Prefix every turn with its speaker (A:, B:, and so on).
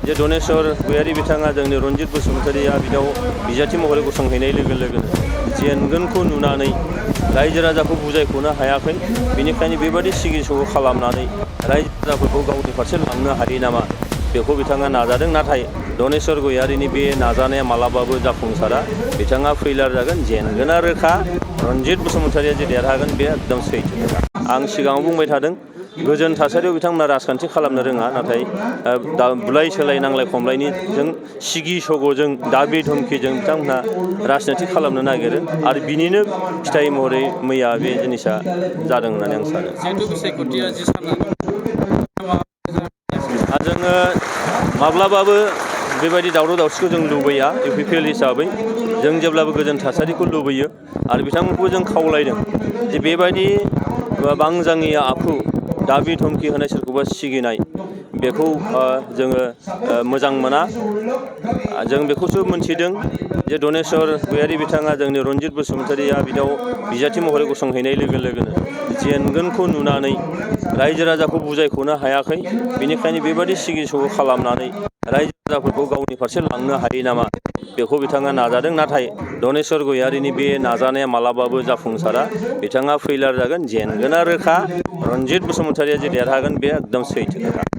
A: जे दनेश्वर गयारि बिथाङा जोंनि रनजित बसुमतारिया बियाव बिजाथि महरै गसंहैनाय लोगो लोगोनो जेनगोनखौ नुनानै रायजो राजाखौ बुजायख'नो हायाखै। बेनिखायनो बेबादि सिगि सग' खालामनानै रायजो राजाफोरखौ गावनि फारसे लांनो हायो नामा बेखौ बिथाङा नाजादों। नाथाय दनेश्वर गयारिनि बे नाजानाया मालाबाबो जाफुंसारा। बिथाङा फैलार जागोन, जेनगोना रोखा। रनजित बसुमतारिया जे देरहागोन बे एकदम सैथो खोथा। आं सिगाङाव बुंबाय थादों, गोजोन थासारियाव बिथांमोना राजखान्थि खालामनो रोङा। नाथाय बुलाय सोलाय नांलाय खमलायनिजों सिगि सग'जों दाबि धमखिजों बिथांमोनहा राजनिति खालामनो नागिरो आरो बिनिनो फिथाइ महरै मैया बे जिनिसा जादों होननानै आं सानो। जोङो माब्लाबाबो बेबायदि दावराव दावसिखौ जों लुबैया। UPPL हिसाबै जों जेब्लाबो गोजोन थासारिखौ लुबैयो आरो बिथांमोनखौ जों खावलायदों जे बेबायदि बांजाङि आखु, दाबि धमखि होनाय, सोरखौबा सिगिनाय, बेखौ जोङो मोजां मोना। जों बेखौसो मोनथिदों जे दनेश्वर गयारि बिथाङा जोंनि रनजित बसुमतारिया बियाव बिजाथि महरै गसंहैनाय लोगो लोगोनो जेनगोनखौ नुनानै रायजो राजाखौ बुजायख'नो हायाखै। बेनिखायनो बेबादि सिगि सग' खालामनानै रायजो राजाफोरखौ गावनि फारसे लांनो हायो नामा बेखौ बिथाङा नाजादों। नाथाय दनेश्वर गयारिनि बे नाजानाया मालाबाबो जाफुंसारा। बिथाङा फैलार जागोन, जेनगोना रोखा। रनजित बसुमतारिया जे देरहागोन बे एकदम सैथो खोथा।